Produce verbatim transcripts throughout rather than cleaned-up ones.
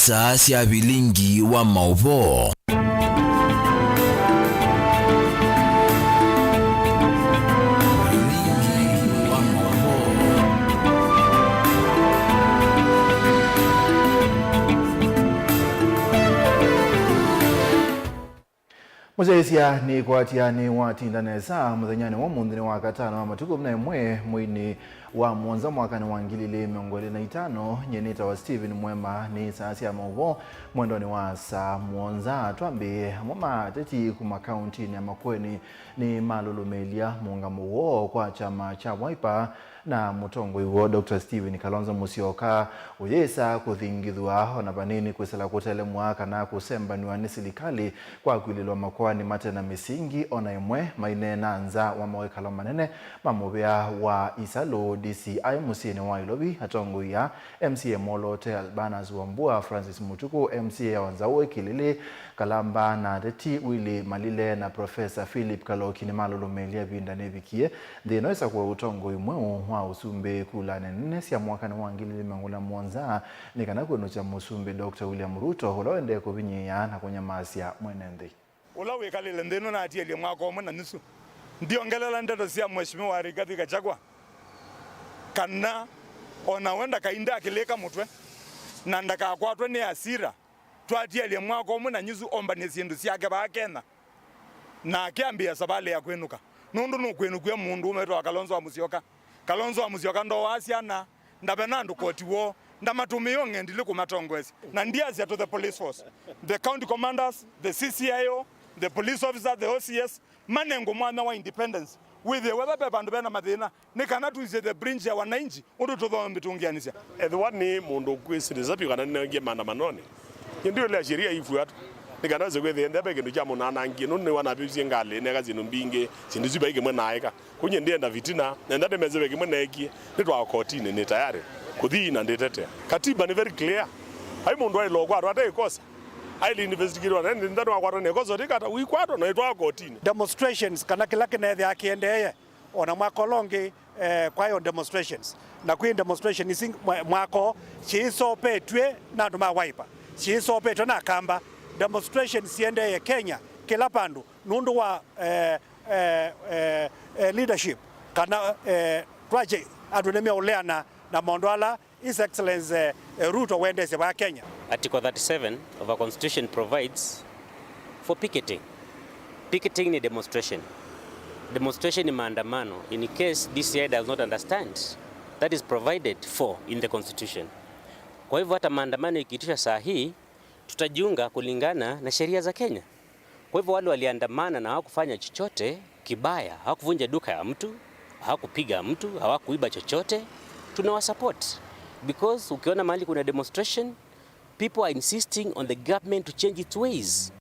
Saa sya vilingi wa maũvoo. Vilingi wa maũvoo. Mũsyaĩĩsya nĩkwatya nĩwatinda nesa mũthenyanĩ wa ũmũnthĩ nĩ wa katano wa matukũ na ĩmwe mweinĩ wa mũonza mwakanĩ wa ngili ilĩ mĩongo ĩlĩ na itano. Nyie nĩtawa Stephen Mwema. Nĩ saa sya maũvoo mwendonĩ wa saa mũonza. Twambĩĩe, amwe ma ateti kuma kauntinĩ ya Makueni nĩmalũlũmĩĩlya mũũngamo woo kwa kyama kya Wiper na mũtongoi woo Doctor Stephen Kalonzo Musyoka, ũyĩsa kũthingithw'a ona vanini kwĩsĩla kũtelemw'a kana kũsembanw'a nĩ silikalĩ kwa kwilĩlwa makoani mate na mĩsingi ona ĩmwe. Maineena nza wa mawĩkalo manene ma mũvĩa wa Isalũ D C I mũsyĩnĩ wa Ilovi, atongoi aa, M C A Molo Hotel Barnas Wambua, Francis Mutuku, M C A wa Nzaũ Ekilili, Kalamba, na ateti Willy Malile na Professor Philip Kaloki nĩmalũlũmĩĩlye ĩvinda nĩvikie nthĩ ĩno ĩsakũe ũtongoi mweũ wa ũsumbĩ kulanĩ nene sya mwakanĩ wa ngili ilĩ mĩongo ĩlĩ na mũonza, nĩ kana kwĩnũkya Mũsumbĩ Doctor William Ruto, ũla ũendee kũvinyĩĩa na kũnyamasya mwene nthĩ. Ũla wĩkalĩle nthĩ ĩno na atialye mwaka ũmwe na nusu. Ndiongelela ndeto sya Mheshimiwa Rigathi Gachagua, kana o na we ndakainde akĩlĩka mũtwe, na ndakakwatwe nĩ asira. Twatialye mwaka ũmwe na nyusu ombanĩe syĩndũ syake vaa Kenya, na akĩambĩĩa savalĩ ya kwĩnũka, nũndũ nũkwĩnũkw'a mũndũ ũmwe wĩtawa Kalonzo wa Musyoka. Kalonzo wa Musyoka ndooaa syana, ndavena andũ koti woo, ndamatũmĩie ũng'endilĩ kũmatongoesya. Na ndiasya to the police force, the county commanders, the C C I O, the police officer, the O C S, manengwe mwanya wa independence. Wĩthĩe wetha ve vandũ vena mathĩna, nĩ kana tuisye the bridge ya wananchi ũndũ tũthoombĩ tũngĩanĩsya. Ethĩwa nĩ mũndũ ũkwĩsĩlĩsa vyũ kana nĩnengie maandamanonĩ, nyie ndiũlea sheria ifuatwe, nĩ kana wĩse kwĩthĩa ethĩa ve kĩndũ kya mũnanangie, nũndũ nĩwe wanavĩusye ngalĩ, neeka syĩndũ mbingĩ, syĩndũ isu vai kĩmwe naaĩka. Kwoou nyie ndienda vitina, nenda nĩmese ve kĩmwe neekie, nĩtwaa kotinĩ, nĩ tayari kũthi na ndĩtetea. Katiba nĩ very clear. Vai mũndũ aĩle ũkwatwa ate ĩkosa, aĩle investigate, na nenda nĩwakwatwa na ĩkosa, ũtikata, ũikwatwa na ĩtwaa kotinĩ. Demonstrations kana kĩla kĩneethĩaa kĩendeeye, o na mwaka ũla ũngĩ, eh, kwaĩ o demonstrations. Na kwĩ demonstration isi mwa-, mwaka ũũ syĩĩsopetw'e na andũ ma Wiper, syĩĩsopetw'e na Akamba. Demonstrations siendeeye Kenya kĩla vandũ nũndũ wa, eh, eh, eh, eh, leadership, kana, eh, twakye andũ nĩmeũleana na maũndũ ala His Excellency, eh, eh, Ruto wendeesye vaa Kenya. Article thirty-seven of our constitution provides for picketing. Picketing ni demonstration. Demonstration ni maandamano in case D C I does not understand. That is provided for in the constitution. Kwa hivyo hata maandamano ikiitishwa saa hii, tutajiunga kulingana na sheria za Kenya. Kwa hivyo wale waliandamana na hawakufanya chochote kibaya, hawakuvunja duka ya mtu, hawakupiga mtu, hawakuiba chochote, tunawasupport. Because ukiona mahali kuna demonstration, people are insisting on the government to change its ways.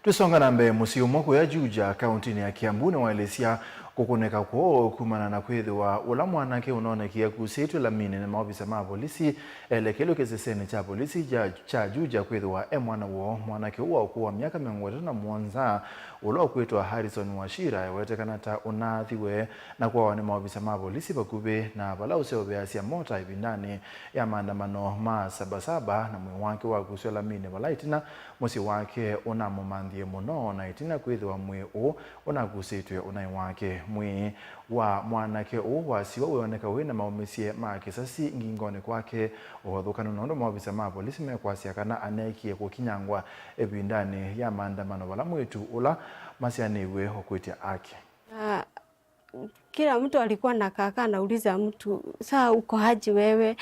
Twĩsonga na mbee, mũsyĩ ũmwe kũya Juja, kaũntinĩ ya Kiambu, nĩwaelesya kũkũnĩka kwoo kumana na kwĩthĩwa ũla mwanake ũnonekie akusĩtw'e laminĩ nĩ maovisa ma volisi elekelu kĩsesenĩ kya volisi kya, kya Juja kwĩthĩwa e mwana woo. Mwanake ũũ wa ũkũũ wa myaka mĩongo ĩtatũ na mũonza, ũla ũkwĩtwa Harrison Wachira, ewetekana ta ũnaathiwe na kũawa nĩ maovisa ma volisi vakuvĩ na vala ũseũvĩasya mota ĩvindanĩ ya maandamano ma Sabasaba, na mwĩĩ wake wakusw'a laminĩ vala ĩtina mũsyĩ wake ũnamũmanthie mũno, na ĩtina kwĩthĩwa mwĩĩ ũũ ũnakusĩtw'e ũnaĩ wake. Mwĩĩ wa mwanake ũũ wasiwa wĩoneka wĩ na maũmĩsye ma kĩsasi ngingonĩ kwake, ũvathũkanu nũndũ maovisa ma volisi mekwasya kana aneekie kũkinyangwa ĩvindanĩ ya maandamano vala mwĩĩtu ũla masyaanĩw'e ũkwĩtya ake. Na kila mtu alikuwa anakaa kaa anauliza mtu, "Saa uko aje wewe?"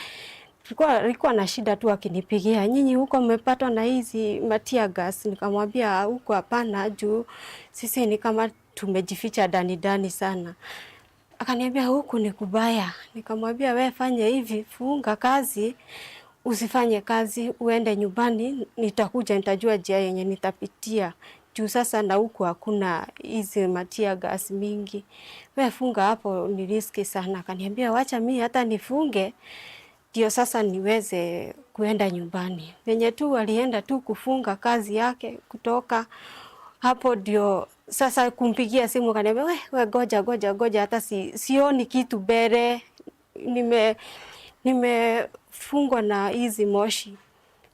Alikuwa, alikuwa na shida tu akinipigia, "Nyinyi huko mmepatwa na hizi ma tear gas?" Nikamwambia, "Huko hapana, juu sisi ni kama tumejificha ndani ndani sana." Akaniambia, "Huku ni kubaya." Nikamwambia, "We fanya hivi, funga kazi, usifanye kazi, uende nyumbani, nitakuja, nitajua njia yenye nitapitia. Juu sasa na huku hakuna hizi ma tear gas mingi. We funga hapo, ni riski sana." Akaniambia, "Wacha mi hata nifunge, ndio sasa niweze kuenda nyumbani." Venye tu alienda tu kufunga kazi yake, kutoka hapo ndio sasa kumpigia simu, akaniambia, "We, we, goja, goja, goja, hata si-, sioni kitu mbele." Nime-, Nimefungwa na hizi moshi.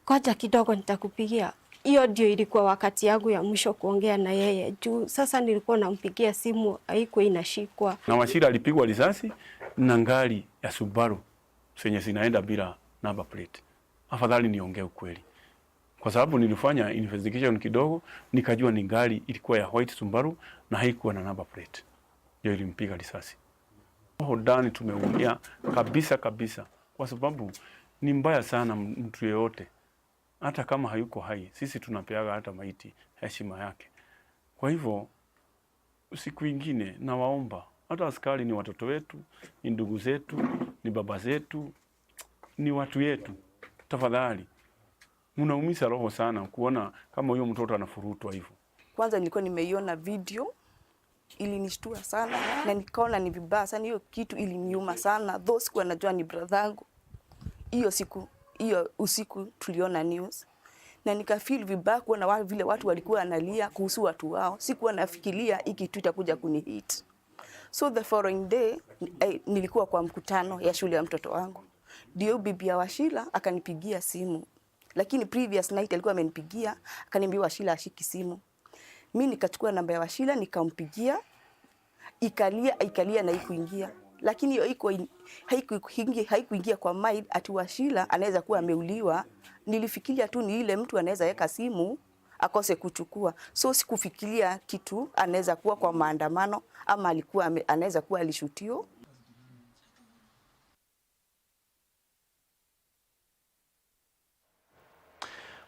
Ngoja kidogo, nitakupigia. Hiyo ndio ilikuwa wakati yangu ya mwisho kuongea na yeye. Juu sasa nilikuwa nampigia simu, haikuwa inashikwa. Na Wachira alipigwa risasi na gari ya Subaru zenye zinaenda bila number plate. Afadhali niongee ukweli. Kwa sababu nilifanya investigation kidogo, nikajua ni gari ilikuwa ya white Subaru na haikuwa na number plate. Ndio ilimpiga risasi. Roho ndani tumeumia kabisa kabisa, kwa sababu ni mbaya sana mtu yeyote, hata kama hayuko hai, sisi tunapeaga hata maiti heshima yake. Kwa hivyo, siku ingine nawaomba, hata askari ni watoto wetu, ni ndugu zetu, ni baba zetu, ni watu yetu. Tafadhali, mnaumiza roho sana kuona kama huyo mtoto anafurutwa hivyo. Kwanza nilikuwa nimeiona video, ilinishtua sana na nikaona ni vibaya sana, hiyo kitu iliniuma sana, though sikuwa najua ni brother yangu. Hiyo siku, hiyo usiku tuliona news na nika feel vibaya kuona wa, vile watu walikuwa wanalia kuhusu watu wao. Sikuwa nafikiria hii kitu itakuja kuni hit. So the following day, eh, nilikuwa kwa mkutano ya shule ya mtoto wangu, ndio bibi ya Wachira akanipigia simu, lakini previous night alikuwa amenipigia akaniambia Wachira ashiki simu. Mi nikachukua namba ya Wachira nikampigia, ikalia ikalia na haikuingia, lakini hiyo iko in-, haikuingia, haikuingia kwa mind ati Wachira anaweza kuwa ameuliwa. Nilifikiria tu ni ile mtu anaweza weka simu akose kuchukua, so sikufikiria kitu anaweza kuwa kwa maandamano ama alikuwa ame-, anaweza kuwa alishutio.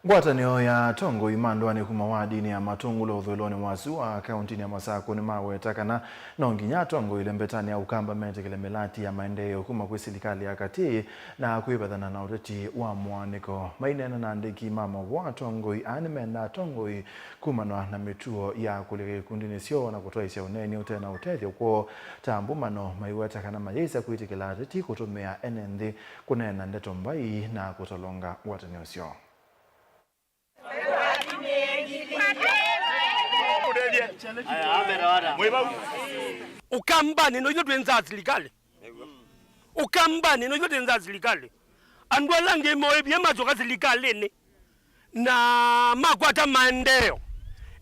Ngwatanĩo ya atongoi ma ndũanĩ kuma wadinĩ ya Matũngũlũ ũthũĩlonĩ wa sua kaũntĩnĩ ya Masakũ nĩmaweta kana no nginya atongoi lembetanĩ ya Ũkamba metĩkĩle mĩlati ya maendeeo kuma kwĩ silikalĩ ya katĩ na kwĩvathana na ũteti wa mũaanĩko. Maineena na andĩki ma maũvoo, atongoi aa nĩmendaa atongoi kumanwa na mĩtuo ya kũlika ikundinĩ syoo na kũtwaĩsya ũneeni ũte na ũtethyo kwoo. Ta mbumano, maiweta kana mayĩsa kwĩtĩkĩla ateti kũtũmĩa ene nthĩ kũneena ndeto mbai na kũtolonga ngwatanĩo syoo. Ũkambanĩ no ithyĩ twĩ nza silikalĩ. Ũkambanĩ no ithyĩ twĩ nza silikalĩ. Andũ ala angĩ moĩvie masyoka silikalĩnĩ na makwata maendeeo.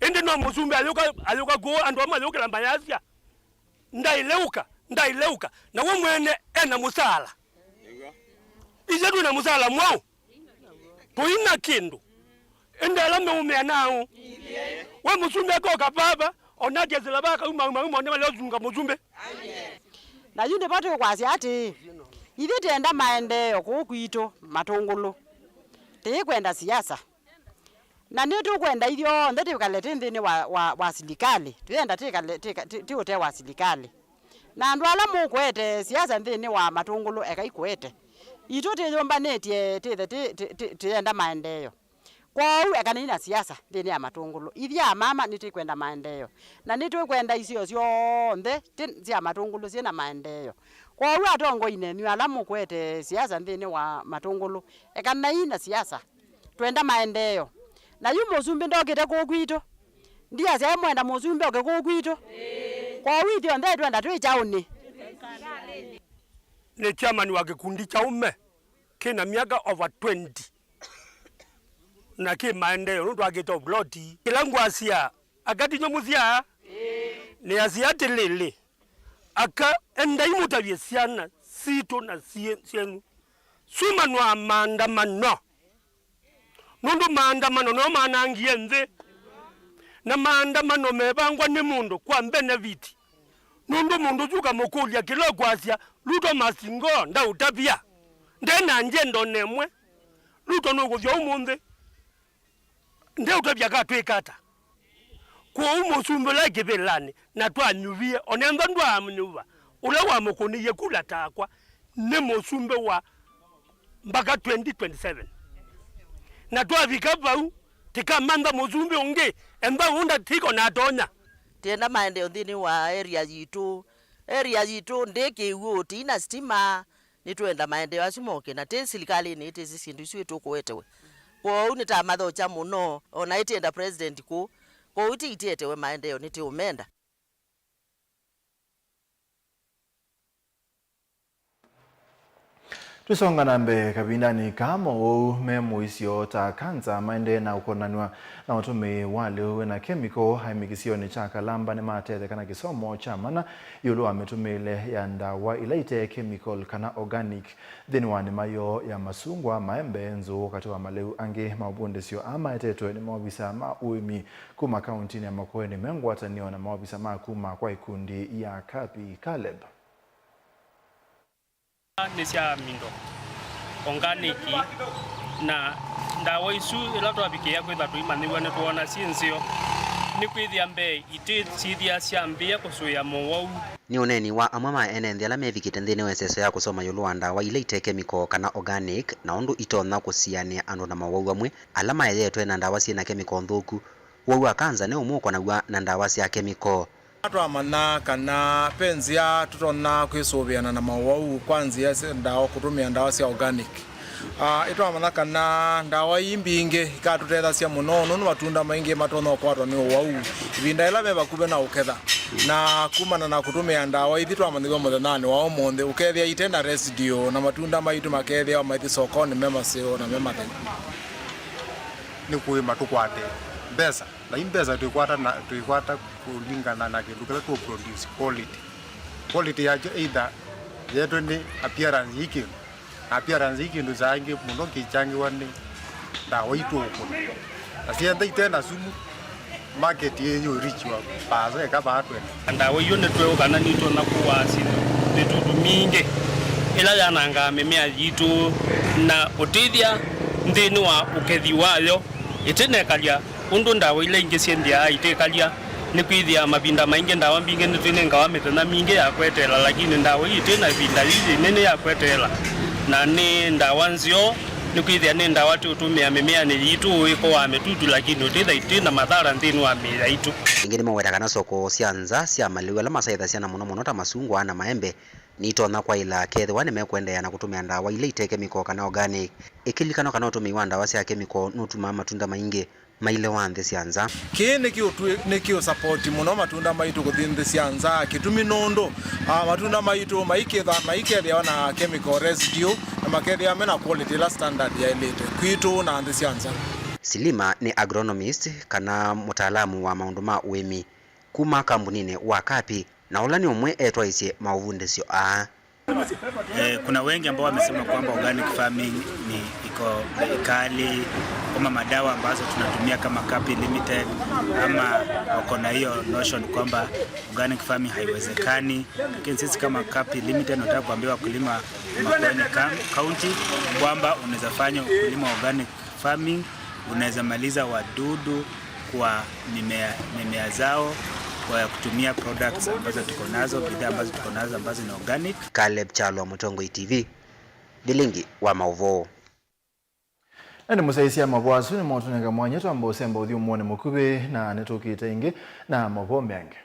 Ĩndĩ no mũsumbĩ ayũka, ayũka kũũ, andũ amwe mayũkĩla mayasya, "Ndaĩle ũka, ndaĩle ũka." Na we mwene ena mũsaala. Ithyĩ twĩ na mũsaala mwaũ? Tũi na kĩndũ. Ĩndĩ ala meũmĩa naũ? We mũsumbĩ akoka vava, onake sila vakauma, uma, uma, one wale ũsunga mũsumbĩ. Na yu nĩvo tũkwasya atĩĩ, ithyĩ tĩenda maendeeo kũũ kwitũ Matũngũlũ. Tĩĩkwenda siasa. Na nĩtũkwenda ithyonthe tĩkale tĩ nthĩnĩ wa, wa, wa silikalĩ. Tũyenda tĩkale, tĩka-, tĩ, tĩ ũtee wa silikalĩ. Na andũ ala mũkũete siasa nthĩnĩ wa Matũngũlũ, ekai kũete. Itũ tĩyũmbanĩtye, tĩthe tĩ, tĩ, tĩ, tĩyenda maendeeo. Kwoou ekanai na siasa nthĩnĩ ya Matũngũlũ. Ithyĩ amama nĩtwĩkwenda maendeeo. Na nĩtwĩkwenda isio syonthe ti, sya Matũngũlũ syĩ na maendeeo. Kwoou atongoi nenyu ala mũkũete siasa nthĩnĩ wa Matũngũlũ, ekanai na siasa. Twenda maendeeo. Na yu mũsumbĩ ndokĩte kũũ kwitũ. Ndiasya e mwenda mũsumbĩ oke kũũ kwitũ. Kwoou ithyonthe twenda twĩ kyaũnĩ. Nĩ chairman wa kĩkundi kya ũme kĩ na myaka over twenty. Na kĩ maendeeo nũndũ akĩte ũvuloti. Kĩla ngwasya, aka ti nyw'o mũsyaa? Nĩasya atĩlĩlĩ, aka, endai mũtavye syana sitũ na sie-, syenyu syumanwaa maandamano. Nũndũ maandamano nĩmo manangie nthĩ. Na maandamano mevangwa nĩ mũndũ kwa benefit. Nũndũ mũndũ ũsu ũkamũkũlya kĩla ũkwasya, Ruto must go, ndaũtavya. Nde na agenda o na ĩmwe. Ruto nũkũthya ũmũnthĩ. Ndeũtavya katwĩka ata? Kwoou mũsumbĩ ũla e kĩvĩlanĩ na twanyuvie, o na ethwa ndwaamũnyuva, ũla wamũkũnĩie kula takwa nĩ mũsumbĩ wa mbaka twenty twenty-seven. Na twavika vau, tĩkamantha mũsumbĩ ũngĩ, ethwa ũnda tiko na atonya. Tĩenda maendeeo nthĩnĩ wa area yitũ. Area yitũ ndĩ kĩw'ũ, tĩina sitima. Nĩtwenda maendeeo asu moke, na tĩ silikalĩnĩ ĩtĩsĩ syĩndũ isu itũkũetewe. Kwoou nĩtamathokya mũno, o na ĩtĩenda president kũũ. Kwoou ti itĩetewe maendeeo, nĩtĩũmenda. Tũisonga na mbee kavindanĩ kaa, mowau me mũisyo ta kanza maendee na ũkonanw'a na ũtũmĩi wa lĩu wĩna kemiko. Aĩmi kĩsionĩ kya Kalamba nĩmatetheka na kĩsomo kya mana ĩũlũ wa mĩtũmĩĩle ya ndawa ila ite chemical kana organic nthĩnĩ wa nĩma yoo ya masungwa, maembe, nzũũ, katĩ wa malĩu angĩ. Maũvundĩsyo aa maetetwe nĩ maovisa ma ũĩmi kuma kauntinĩ ya Makueni me ngwatanĩo na maovisa ma kuma kwa ikundi ya Kapi. Caleb. Nĩ sya mindo, organic, na ndawa isu ĩla twavikĩĩa kwĩtha tũimanyĩw'a nĩtwoona syĩ nzeo, nĩkwĩthĩa mbee itĩ syĩthĩa syambĩĩa kũsũĩa mowau. Nĩ ũneeni wa amwe ma ene nthĩ ala mevikĩte nthĩnĩ wa ĩseso ya kũsoma ĩũlũ wa ndawa ila ite kemiko kana organic, na ũndũ itonya kũsianĩa andũ na mowau amwe ala maeyetwe na ndawa syĩ na kemiko nthũku. Ũwau wa kanza nĩ ũmwe ũkonaw'a na ndawa sya kemiko. Twamanya kana ve nzĩa tũtonya kwĩsũvĩana na mowau kwa nzĩa sya ndawa, kũtũmĩa ndawa sya organic. Ah, ĩtwamanya kana ndawa ii mbingĩ ikatũtethasya mũno, nũndũ matunda maingĩ matonya ũkwatwa nĩ ũwau ĩvinda yĩla ve vakuvĩ na ũketha. Na kumana na kũtũmĩa ndawa ithi twamanyĩw'a mũthenyanĩ wa ũmũnthĩ, ũkethĩa ite na residue, na matunda maitũ makethĩawa maithi sokonĩ me maseo na me matheu. Nĩ kũĩma tũkwate mbesa, na i mbesa twĩkwata na, twĩkwata kũlingana na kĩndũ kĩla tũ produce, quality. Quality yakyo either yetwe nĩ appearance yĩ kĩndũ, na appearance yĩ kĩndũ kyaingĩ mũno kĩkyangĩwa nĩ ndawa itũ ũkũna. Na syenda ite na sumu, market ĩyũ reach wa paza eka vaa twenda. Ndawa iũ nĩ tweũ kana nitonya kũwaa syĩndũ mĩtutu mingĩ ĩla yanangaa mĩmea yitũ na ũtĩthya nthĩnĩ wa ũkethi wayo. Ĩtĩnekalya ũndũ ndawa ila ingĩ syĩthĩaa itĩkalya, nĩkwĩthĩa mavinda maingĩ ndawa mbingĩ nĩtwĩnengawa mĩthenya mingĩ ya kweteela, lakini ndawa ii ĩtĩ na ĩvinda yĩĩ yĩnene ya kweteela, na nĩ ndawa nzeo, nĩkwĩthĩa nĩ ndawa tũũtũmĩa mĩmĩanĩ yitũ ĩkowaa mĩtutu, lakini ũtĩtha itĩ na mathara nthĩnĩ wa mĩĩ yaitũ. Ĩngĩ nĩmaweta kana soko sya nza sya malĩu ala masaĩthasya na mũno mũno ta masungwa na maembe nitonya kwaĩla kethĩwa nĩmekũendeea na kũtũmĩa ndawa ila ite kemiko kana organic. Ĩkĩlikanwa kana ũtũmĩi wa ndawa sya kemiko nũtumaa matunda maingĩ mailĩwa nthĩ sya nza. Kĩĩ nĩkĩũtwĩ-, nĩkĩũsapoti mũno matunda maitũ kũthi nthĩ sya nza. Kĩtumi nũndũ, ah, matunda maitũ maiketha-, maikethĩawa na chemical residue, na makethĩawa mena quality ĩla standard yaĩlĩte kwitũ na nthĩ sya nza. Silima nĩ agronomist kana mũtaalamu wa maũndũ ma ũĩmi kuma kambuninĩ wa Kapi, na ũla nĩ ũmwe etwaisye maũvundĩsyo aa. Eh, kuna wengi ambao wamesema kwamba organic farming ni iko bei kali, kama madawa ambazo tunatumia kama Kapi Limited, ama wako na hiyo notion kwamba organic farming haiwezekani. Lakini sisi kama Kapi Limited, nataka kuambia wakulima wa Makueni Coun-, County kwamba unaweza fanya ukulima wa organic farming, unaweza maliza wadudu kwa mimea, mimea zao kwa kutumia products ambazo tuko nazo, bidhaa ambazo tuko nazo ambazo ni organic. Caleb Kyalwa, Mũtongoi T V, Vilingi wa maũvoo. Ĩndĩ mũsyaĩĩsya, mavoo asu nĩmotũnenga mwanya twamba ũsemba ũthyũmũonĩ mũkuvĩ, na nĩtũkĩte ĩngĩ na mavoo meange.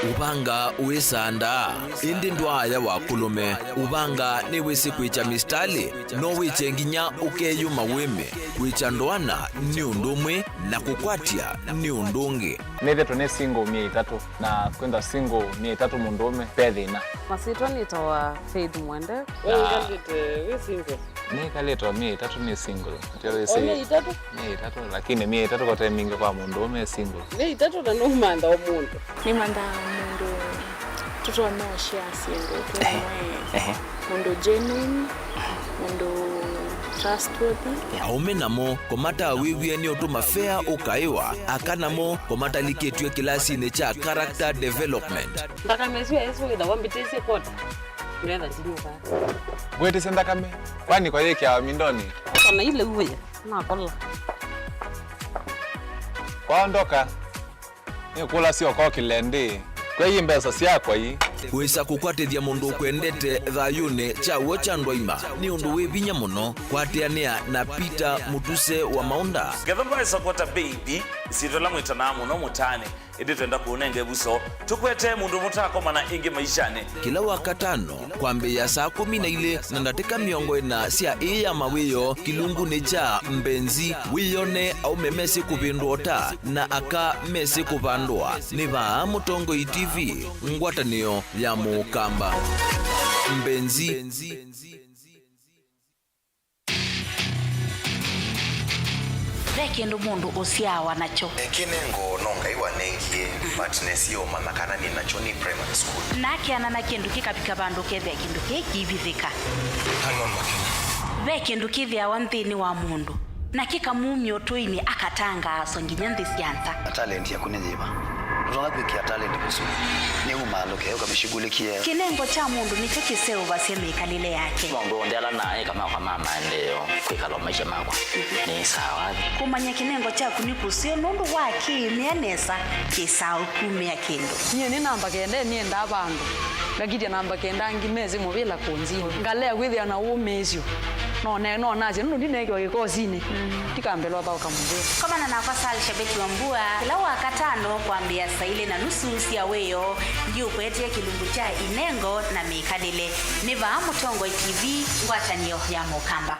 Ũvanga wĩsaa ndaa, ĩndĩ ndwaaya wa kũlũme. Ũvanga nĩwĩsĩ kwĩkya mĩsitalĩ, no wĩkye nginya ũkeyũma wĩme. Kwĩkya ndoana nĩ ũndũ ũmwe, na kũkwatya nĩ ũndũ ũngĩ. Nĩthĩtwe nĩ single myei ĩtatũ, na kwĩtha single myei ĩtatũ mũndũũme ve thĩna. Masyĩtwa nĩtawa Faith Mwende. We wĩkalĩte wĩ single? Nĩkalĩte o myei ĩtatũ nĩ single. Ndio wĩsĩ. O myei ĩtatũ? Myei ĩtatũ, lakini myei ĩtatũ kote mingĩ kwa mũndũũme e single. Myei ĩtatũ na nũmantha o mũndũ. Nĩmanthaa mũndũ tũtonya ũshare syĩndũ twĩ. Ehe. Mũndũ genuine, mũndũ trustworthy. Aũme namo, kũmatawĩw'e nĩ ũtũma fea ũkaĩwa, aka namo, kũmatalikĩtw'e kĩlasinĩ kya character development. Nthakame ĩsu yaĩsũ wĩthawa mbĩtĩsye kota, ngetha ndinyuka. Ngwĩtĩsye nthakame, kwani kwa yĩkĩawa mindonĩ? Kana ile uwe, nakola. Kwaondoka. Nĩkũlasya ũkokĩle ndĩ, kwei mbesa syakwa ii. Wĩsa kũkwatĩthya mũndũ ũkwendete thayũnĩ kya w'o kya ndwaima nĩ ũndũ wĩ vinya mũno. Kwatĩanĩa na Peter Mũtuse wa Maũnda. Ngetha ndwaĩsa kwata baby, ĩsyĩtwa ĩla mwĩtanaa mũno mũtaanĩ Ĩndĩ twenda kũũnenga ĩvuso, tũkwete mũndũ mũtakomana ĩngĩ maishanĩ. Kĩla Wakatano, kwambĩĩa saa kũmi na ilĩ na ndatĩka mĩongo ĩna sya ĩĩ ya mawĩoo, kĩlungunĩ kya Mbenzi, wĩyone aũme mesĩ kũvĩndwa ũta na aka mesĩ kũvandwa. Nĩ vaa Mũtongoi T V, ngwatanĩo ya Mũkamba. Mbenzi. Ve kĩndũ mũndũ ũsyaawa nakyo. Kĩnengo no Ngai wanengie, but nesie ũmanya kana nĩ nakyo nĩ primary school. Nakeana na kĩndũ kĩkavika vandũ ũkethĩa kĩndũ kĩĩ kĩivithĩka. Ve kĩndũ kĩthĩawa nthĩnĩ wa mũndũ na kĩkamumya ũtũinĩ akatangaaswa nginya nthĩ sya nza. Talent yaku nĩ yĩva? Ndũtonya kwĩkĩa talent kũsũvĩa. Nĩ umaalũke ũkamĩshughulikie. Kĩnengo kya mũndũ nĩkyo kĩseũvasya mĩkalĩle yake. Maũndũ onthe ala naaĩka makwa ma maendeeo, kwĩkala o maisha makwa nĩ sawa. Kũmanya kĩnengo kyaku nĩ kũseo nũndũ wa kĩĩmĩa nesa kĩsaa ũkumĩa kĩndũ. Nyie nĩ namba kenda nĩendaa vandũ, ngakitya namba kenda angĩ mesĩ mũvĩla kũnzini. Ngalea kwĩthĩa na ũmĩĩsyo. No ne-, no nasye nũndũ ndineekiwa kĩkosinĩ, ndikambĩlwa thaũka mũvĩa. Komana nakwa Sal Shabeki wa Mbua kĩla Wakatano kwambĩĩa saa ilĩ na nusu sya wĩoo. Ndiũkwetie kĩlungu kya inengo na mĩkalĩle. Nĩ vaa Mũtongoi T V, ngwatanĩo ya Mũkamba.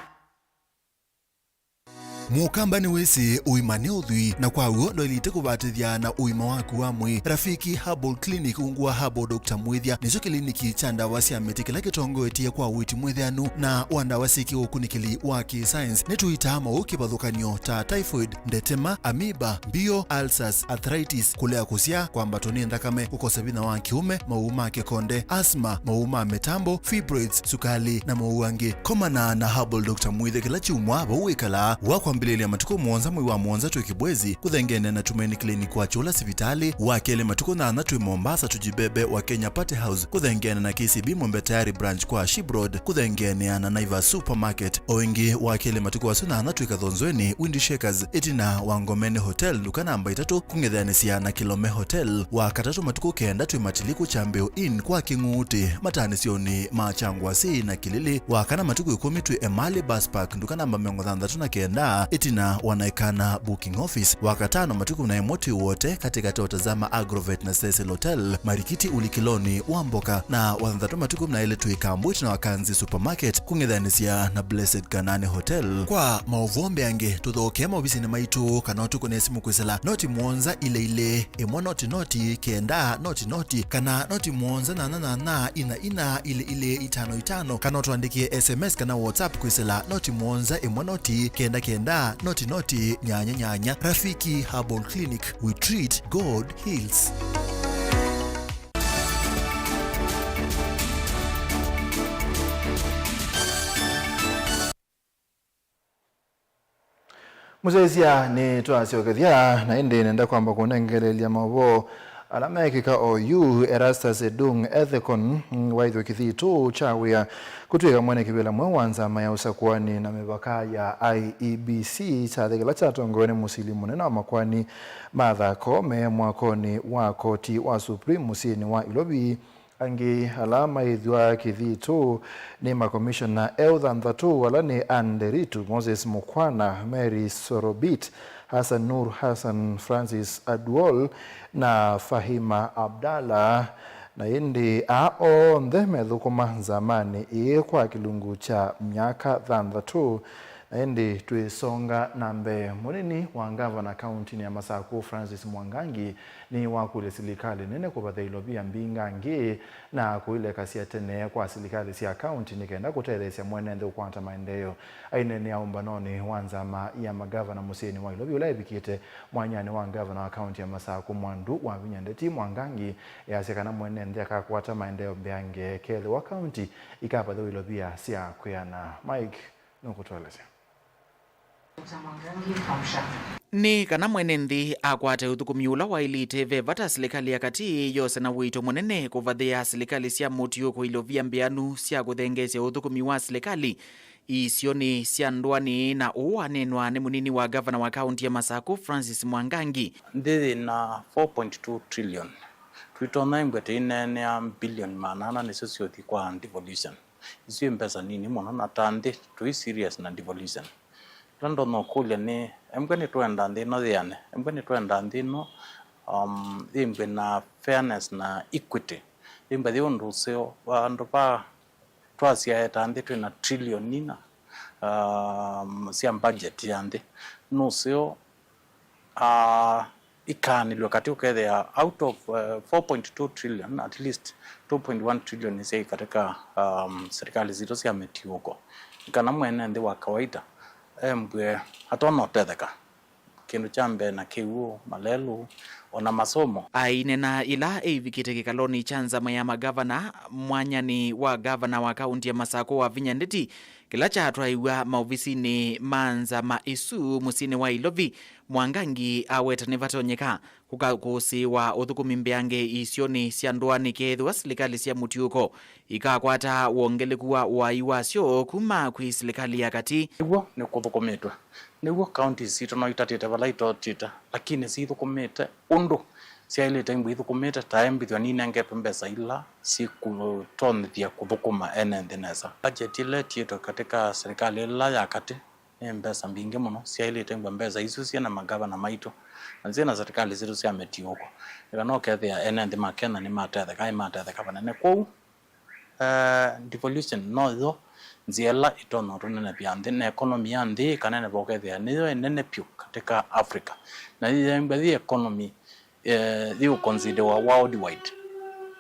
Mũkamba nĩwĩsĩ ũima nĩ ũthwii, na kwa w'o ndwaĩlĩte kũvatĩthya na ũima waku wa mwĩĩ. Rafiki Herbal Clinic ungu wa Herbal Doctor Mwĩthya nĩkyo kĩliniki kya ndawa sya mĩtĩ kĩla kĩtongoetye kwa ũiiti mwĩthĩanu na wa ndawa syĩ kĩũkunĩkĩli wa kĩ-science. Nĩtũitaa maũũ kĩvathũkany'o ta typhoid, ndetema, amoeba, mbio, ulcers, arthritis, kũlea kũsyaa, kwambatwa nĩ nthakame, kũkosa vinya wa kĩũme, maũũ ma kĩkonde, asthma, maũũ ma mĩtambo, fibroids, sukalĩ, na maũũ angĩ. Komana na Herbal Doctor Mwĩthya kĩla kyumwa vau wĩkalaa. Wa kwambĩlĩlya matukũ mũonza mwei wa mũonza twĩ Kĩbwezi, kũthengeene na Tumaini Clinic wa Kyũla sivitalĩ. Wa kelĩ matukũ nyanya twĩ Mombasa Tujibebe wa Kenya Party House, kũthengeene na K C B Mwembe Tayari Branch kwa Ship Road, kũthengeenea na Naivas Supermarket. O ĩngĩ, wa kelĩ matukũ asu nyanya twĩ Kathonzweni, Windy Shakers, ĩtina wa Ngomeni Hotel, nduka namba itatũ, kũng'ethanĩsya na Kilome Hotel. Wa katatũ matukũ kenda twĩ Matiliku Kyambĩo Inn kwa Kĩng'uutĩ, mataanĩsyonĩ ma Kyangwasi na Kĩlili. Wa kana matukũ ĩkũmi twĩ Emali Bus Park, nduka namba mĩongo thanthatũ na kenda, ĩtina wa Naikana Booking Office. Wa katano matukũ na ĩmwe twĩ Wote, katĩkatĩ wa Tazama Agrovet na Cecil Hotel, Marikiti ũlikĩlonĩ wa mboka. Na wa thanthatũ matukũ na ĩlĩ twĩ Kambu, ĩtina wa Kanzi Supermarket, kũng'ethanĩsya na Blessed Kanani Hotel. Kwa maũvoo mbeange, tũthokee maovisinĩ maitũ kana ũtũkũne simũ kwĩsĩla noti mũonza ilĩ ilĩ, ĩmwe noti noti, kenda noti noti, kana noti mũonza nyanya nyanya, ina ina, ilĩ ilĩ, itano itano, kana ũtũandĩkĩe S M S kana WhatsApp kwĩsĩla noti mũonza, ĩmwe noti, kenda kenda, noti noti, nyanya nyanya. Rafiki Herbal Clinic, we treat, God heals. Mũsyaĩĩsya nĩtwasyokethya, na ĩndĩ nenda kwamba kũnengelelya maũvoo ala meekĩka oyu. Erastus Edung Ethekon, mm, waĩthwe kĩthitũ kya wĩa kũtw'ĩka mwene kĩvĩla mweũ wa nzama ya ũsakũani na mĩvaka ya I E B C, kyathĩ kĩla kyatongoew'e nĩ mũsili mũnene wa makoani Martha Koome mwakonĩ wa koti wa Supreme mũsyĩnĩ wa Ilovi. Angĩ ala maĩthw'a kĩthitũ nĩ makomishona eũ thanthatũ, ala nĩ Anne Nderitu, Moses Mukwana, Mary Sorobit, Hassan Nur Hassan, Francis Aduol, na Fahima Abdallah. Na ĩndĩ aa onthe methũkũma nzamanĩ ĩĩ kwa kĩlungu kya myaka thanthatũ. Na ĩndĩ twĩsonga na mbee, mũnini wa ngavana kauntinĩ ya Masakũ, Francis Mwangangi, nĩwakũlya silikalĩ nene kũvathya ilovia mbingangĩ na kũilekasya tene kwa silikalĩ sya kaunti nĩ kenda kũtetheesya mwene nthĩ ũkwata maendeeo. Aineenea ũmbanonĩ wa nzama ya magavana mũsyĩnĩ wa Ilovi ũla ĩvikĩte mwanyanĩ wa ngavana wa kaunti ya Masakũ, Mwandu Wavinya Ndeti, Mwangangi easya kana mwene nthĩ akakwata maendeeo mbeange kethĩwa kaunti ikavathĩwa ilovia sya kwĩana. Mike nũkũtũelesya. Nĩ kana mwene nthĩ akwate ũthũkũmi ũla waĩlĩte, ve vata silikalĩ ya katĩ yose na wĩito mũnene kũvathĩa silikalĩ sya mũtiũko ilovia mbĩanu sya kũthengeesya ũthũkũmi wa silikalĩ isionĩ sya ndũanĩ, na ũũ waneenwa nĩ mũnini wa ngavana wa kaunti ya Masakũ, Francis Mwangangi. Nthĩ yĩ na four point two trillion. Twĩtonya ĩmbwe tũineenea mbilioni maana ana nĩsyo syũthi kwa devolution. Isu nĩ mbesa nini mũno, na ta nthĩ tũi serious na devolution. Kĩla ndonya ũkũlya nĩ, embwe nĩtwenda nthĩ ĩno yĩane? Embwe nĩtwenda nthĩ ĩno um, yĩmbwe na fairness na equity. Yĩmbwe yĩ ũndũ ũseo, vandũ va twasyaeta nthĩ twĩ na trillion nina, um, sya budget ya nthĩ. Nũseo, uh, ikaanĩlw'a katĩ ũkethĩa out of, uh, four point two trillion, at least two point one trillion nĩsyai katika, um, serikali sitũ sya mĩtiũko. Nĩ kana mwene nthĩ wa kawaida embwe atona ũtetheka. Kĩndũ kya mbee na kĩw'ũ, malelũ, o na masomo. Aineena ĩla ĩivikĩte kĩkalonĩ kya nzama ya magavana, mwanyanĩ wa gavana wa kaunti ya Masakũ Wavinya Ndeti, kĩla kyatwaiw'a maovisinĩ ma nzama ĩsu mũsyĩnĩ wa Ilovi, Mwangangi aweta nĩvatonyeka kũka kũsĩĩwa ũthũkũmi mbeange isionĩ sya ndũanĩ kethĩwa silikalĩ sya mũtiũko ikakwata wongeleku wa wai wasyo kuma kwĩ silikalĩ ya katĩ. Nĩw'o nĩkũthũkũmĩtwe. Nĩw'o counties sitũ no itatĩte vala itotĩte, lakini sithũkũmĩte ũndũ syaĩlĩte imbwa ithũkũmĩte, ta embĩthw'a ninengetwe mbesa ila syĩkũtonyethya kũthũkũma ene nthĩ nesa. Budget ĩla ĩtiĩtwe katika serikali ĩla ya katĩ nĩ mbesa mbingĩ mũno, syaĩlĩte imbwa mbesa isu syĩ na magavana maitũ na syĩ na serikali sitũ sya mĩtiũko. Ĩva no kethĩa ene nthĩ ma Kenya nĩmatetheka, nĩmatetheka vanene. Kwoou, eh, devolution noyo nzĩa ĩla ĩtonya ũtũnenevya nthĩ, na economy ya nthĩ ĩkaneneva ũkethĩa nĩyo ĩnene vyũ katika Africa, na yĩyembwa yĩ economy, eh, yĩũconsiderwa worldwide.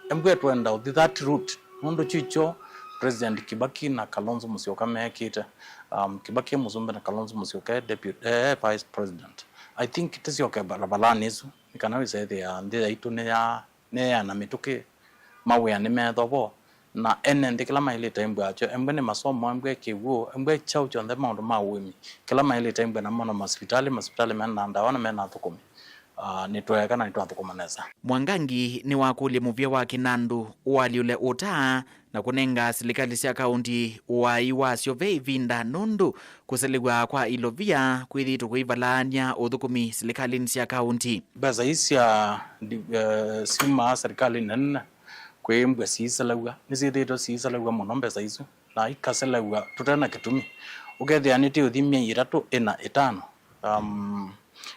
Embwe twenda ũthi that route, nũndũ kyikyo President Kibaki na Kalonzo Musyoka meekĩte. Um, Kibaki e mũsumbĩ na Kalonzo Musyoka e deputy, eh, vice president. I think tĩsyoke vala-, valanĩ ĩsu, nĩ kana wĩsethĩa nthĩ yaitũ nĩ ya nĩyeana mĩtũkĩ, mawĩa nĩmethwa vo, na ene nthĩ kĩla maĩlĩte embwe akyo, embwe nĩ masomo, embwe kĩw'ũ, embwe kyaũ kyonthe, maũndũ ma ũĩmi, kĩla maĩlĩte embwe namo, na masivitalĩ, masivitalĩ mena ndawa na mena athũkũmi. Ah, nĩtweeka na nĩtwathũkũma nesa. Mwangangi nĩwakũlya mũvĩa wa kĩnandũ ũalyũle ũta na kũnenga silikalĩ sya kaunti wai wasyo ve ĩvinda, nũndũ kũselew'a kwa ilovia kwĩthĩĩtwe kũivalaany'a ũthũkũmi silikalĩnĩ sya kaunti. Mbesa ii sya ndi-, eh, syumaa serikalĩnĩ nene kwĩ mbwe siiselaw'a, nĩsyĩthĩĩtwe siiselaw'a mũno mbesa isu, na ikaselaw'a tũte na kĩtumi. Ũkethĩa nĩtĩũthi myei ĩtatũ, ĩna, ĩtano, um,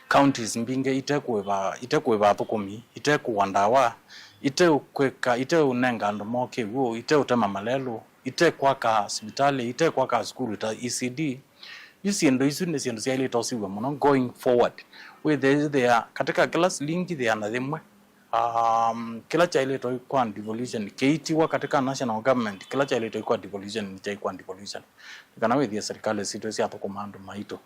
counties mbingĩ itekũĩva, itekũĩva athũkũmi, itekũwa ndawa, iteũkwĩka, iteũnenga andũ moo kĩw'ũ, iteũtema malelũ, itekwaka sivitalĩ, itekwaka sukulu ta E C D. Yu syĩndũ isu nĩ syĩndũ syaĩlĩte ũsiw'a mũno going forward. Wĩthĩthĩa katika kĩla silingi thĩana yĩmwe, um, kĩla kyaĩlĩte kwa devolution kĩitiwa katika national government, kĩla kyaĩlĩte kwa devolution nĩkyaĩ kwa devolution. Nĩ kana wĩthĩe serikali sitũ syathũkũma andũ maitũ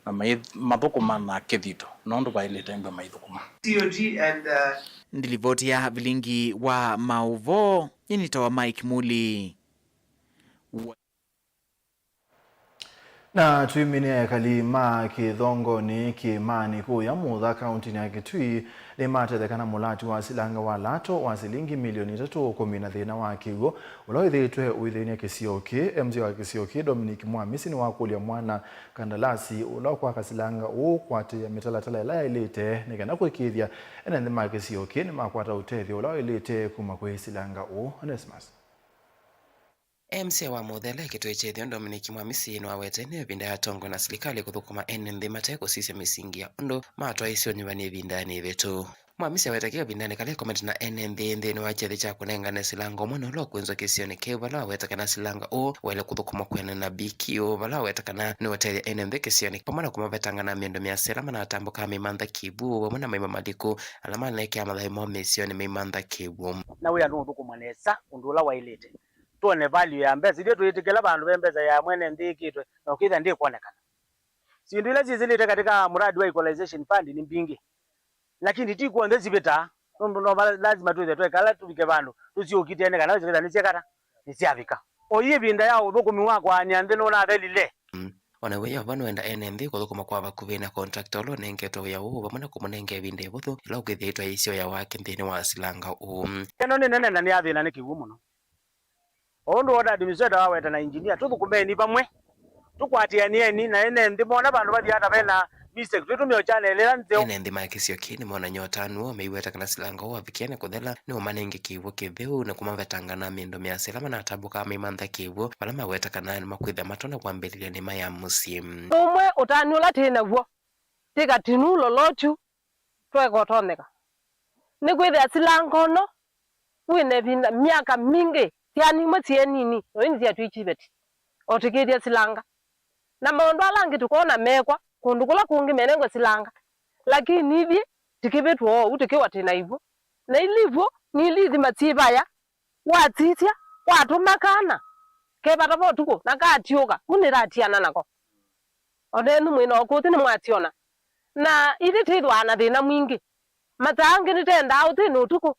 na mai-, mathũkũma na kĩthito, nũndũ vaĩlĩte mbwe maithũkũma. C O G and, uh, Ndilivoti ya vilingi wa maũvoo, nyinitawa Mike Muli. Na twĩmine ekali ma Kĩthongonĩ Kĩĩmanĩ kũya Mũtha kauntinĩ ya Kitui nĩmatetheka na mũlati wa silanga wa lato wa silingi milioni itatũ kũmina thĩna wa kĩw'ũ ũla wĩthĩĩtwe ũithĩny'a kĩsio kĩĩ. M C A wa kĩsio kĩĩ Dominic Mwamisi nĩwakũlya mwana kandalasi ũla ũkwaka silanga ũũ kũatĩĩa mĩtalatala ĩla yaĩlĩte nĩ kana kũĩkĩĩthya ene nthĩ ma kĩsio kĩĩ nĩmakwata ũtethyo ũla waĩlĩte kuma kwĩ silanga ũũ. Onesmus. M C A wa Mũtha ĩla ĩkĩtũĩ kya ĩtheo Dominic Mwamisi nĩwawetete nĩ ĩvinda ya atongoi na silikalĩ kũthũkũma ene nthĩ mate kũsisya mĩsingi ya ũndũ matwaĩĩsye ũnyuvani ĩvindanĩ ĩvĩtu. Mwamisi aweta kĩĩ kavindanĩ kala ekomete na ene nthĩ nthĩnĩ wa kyathĩ kya kũnengane silanga ũmwe na ũla ũkwĩnzwa kĩsionĩ kĩu, vala waweta kana silanga ũũ waĩle kũthũkũmwa kwĩanana na B Q, vala waweta kana nĩũtethya ene nthĩ kĩsionĩ vamwe na kũmavetanga na mĩendo mĩasa ĩla manatambũkaa meimantha kĩw'ũ vamwe na maima malikũ ala manekea mathayũ moo mĩsionĩ meimantha kĩw'ũ. Na wĩa nũũthũkũmwa nesa ũndũ ũla waĩlĩte. Twone value ya mbesa. Ithyĩ twĩtĩkĩla vandũ ve mbesa ya mwene nthĩ ĩkĩtwe, na ũkĩthĩa ndĩkwonekana. Syĩndũ ila syĩsĩlĩte katika muradi wa equalization fund nĩ mbingĩ, lakini ti kw'onthe sivĩtaa, nũndũ no va-, lazima twĩthwe twekala tũvike vandũ tũsyũkitĩe nĩ kana wĩsĩkĩthĩa nĩsyekata, nĩsyavika. Oyu ĩvinda ya ũthũkũmi wa kwaany'a nthĩ nũnathelile. Mm. O na wĩa ũva nũenda ene nthĩ kũthũkũma kwa vakuvĩ na contractor ũla ũnengetwe wĩa ũũ vamwe na kũmũnenga ĩvinda ĩvũthũ ĩla ũkĩthĩĩtwe aisyoya wake nthĩnĩ wa silanga ũũ. Ĩno nĩ nene na nĩ ya thĩna nĩ kĩw'ũ mũno. O ũndũ ward administrator waweta na engineer, tũthũkũmeni vamwe, tũkwatĩanĩeni na ene nthĩ mone vandũ vathi ata vena mistake, twĩtũmĩa ũkyanĩlĩla nzeo. Ene nthĩ ma kĩsio kĩĩ nĩmonany'a ũtanu woo meiweta kana silanga ũũ wavikĩa nĩ kũthela, nĩũmanenge kĩw'ũ kĩtheu na kũmavetanga na mĩendo mĩasa ĩla manatambũkaa meimantha kĩw'ũ, vala maweta kana nĩmakwĩthĩa matonya kwambĩlĩlya nĩma ya mũsyĩ. Ũmwe ũtanu ũla twĩ naw'o, ti katinu lolotyu, tweka ũtonyeka. Nĩkwĩthĩa silanga ũno wĩna ĩvinda myaka mingĩ, syana imwe syĩ nini, na ingĩ syatw'ĩkie iveti, o tũkĩthya silanga. Na maũndũ ala angĩ tũkona mekwa kũndũ kũla kũngĩ menengwe silanga, lakini ithyĩ tũkĩvĩtw'a oou tũkĩwa twĩ na iw'ũ. Na ila iw'ũ nĩ ila ithima syĩ vaya, wasisya, watũma kana ke vata va ũtukũ na katiũka, u nĩratiana nako. O nenyu mwĩ na ũkũsĩ nĩmwasyona. Na ithyĩ twĩthwaa na thĩna mwingĩ. Masaa angĩ nĩtendaa ũthĩnĩ ũtukũ.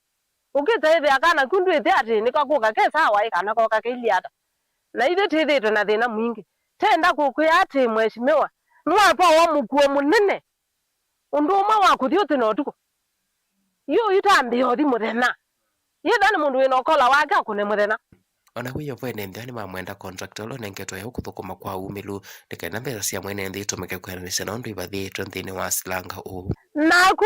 Ũkĩtaĩthĩa kana ku ndwĩthĩa atĩ nĩkakũka ke sawa ĩ kana koka kailyĩ ata. Na ithyĩ twĩthĩĩtwe na thĩna mwingĩ. Tenda kũkwĩa atĩ, Mheshimiwa, nĩwatwawa mũkuo mũnene. Ũndũ ũmwe wa kũthi ũthĩnĩ ũtukũ. Yu itambĩa ũthi mũthenya. Yĩthwa nĩ mũndũ wĩna ũkola wake akũne mũthenya. Ona wĩo vo ene nthĩ nĩmamwenda contractor ũla ũnengetwe eũ kũthũkũma kwa ũmĩlu, nĩ kenda mbesa sya mwene nthĩ itũmĩke kwĩananĩsya na ũndũ ivathĩĩtwe nthĩnĩ wa silanga ũũ. Naku,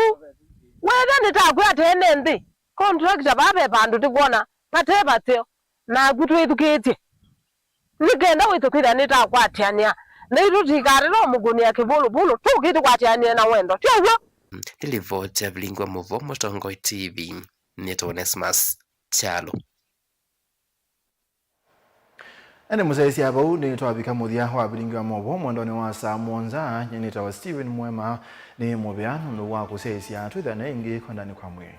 wĩthwa nĩtakwĩa atĩ ene nthĩ, contractor vaa ve vandũ tĩkwona, vate vaseo, naku twĩthukĩĩsye. Nĩ kenda wĩse kwĩthĩa nĩtakwatĩanĩa naitũ, tũtikarĩle ũmũkũnĩa kĩvũlũvũlũ, tũkĩtĩ kwatĩanĩe na wendo, ti ũw'o? Nĩ livoti ya Vilingi wa Mauvoo, Mũtongoi T V, nĩtawa Onesmus Kyalo. Ene mũsyaĩĩsya vau nĩtwavika mũthya wa Vilingi wa Mauvoo mwendonĩ wa saa mũonza. Nyie nĩtawa Stephen Mwema, nĩ mũvea nũndũ wa kũsyaĩĩsya, twĩthane ĩngĩ kwendanĩ kwa mwĩĩ.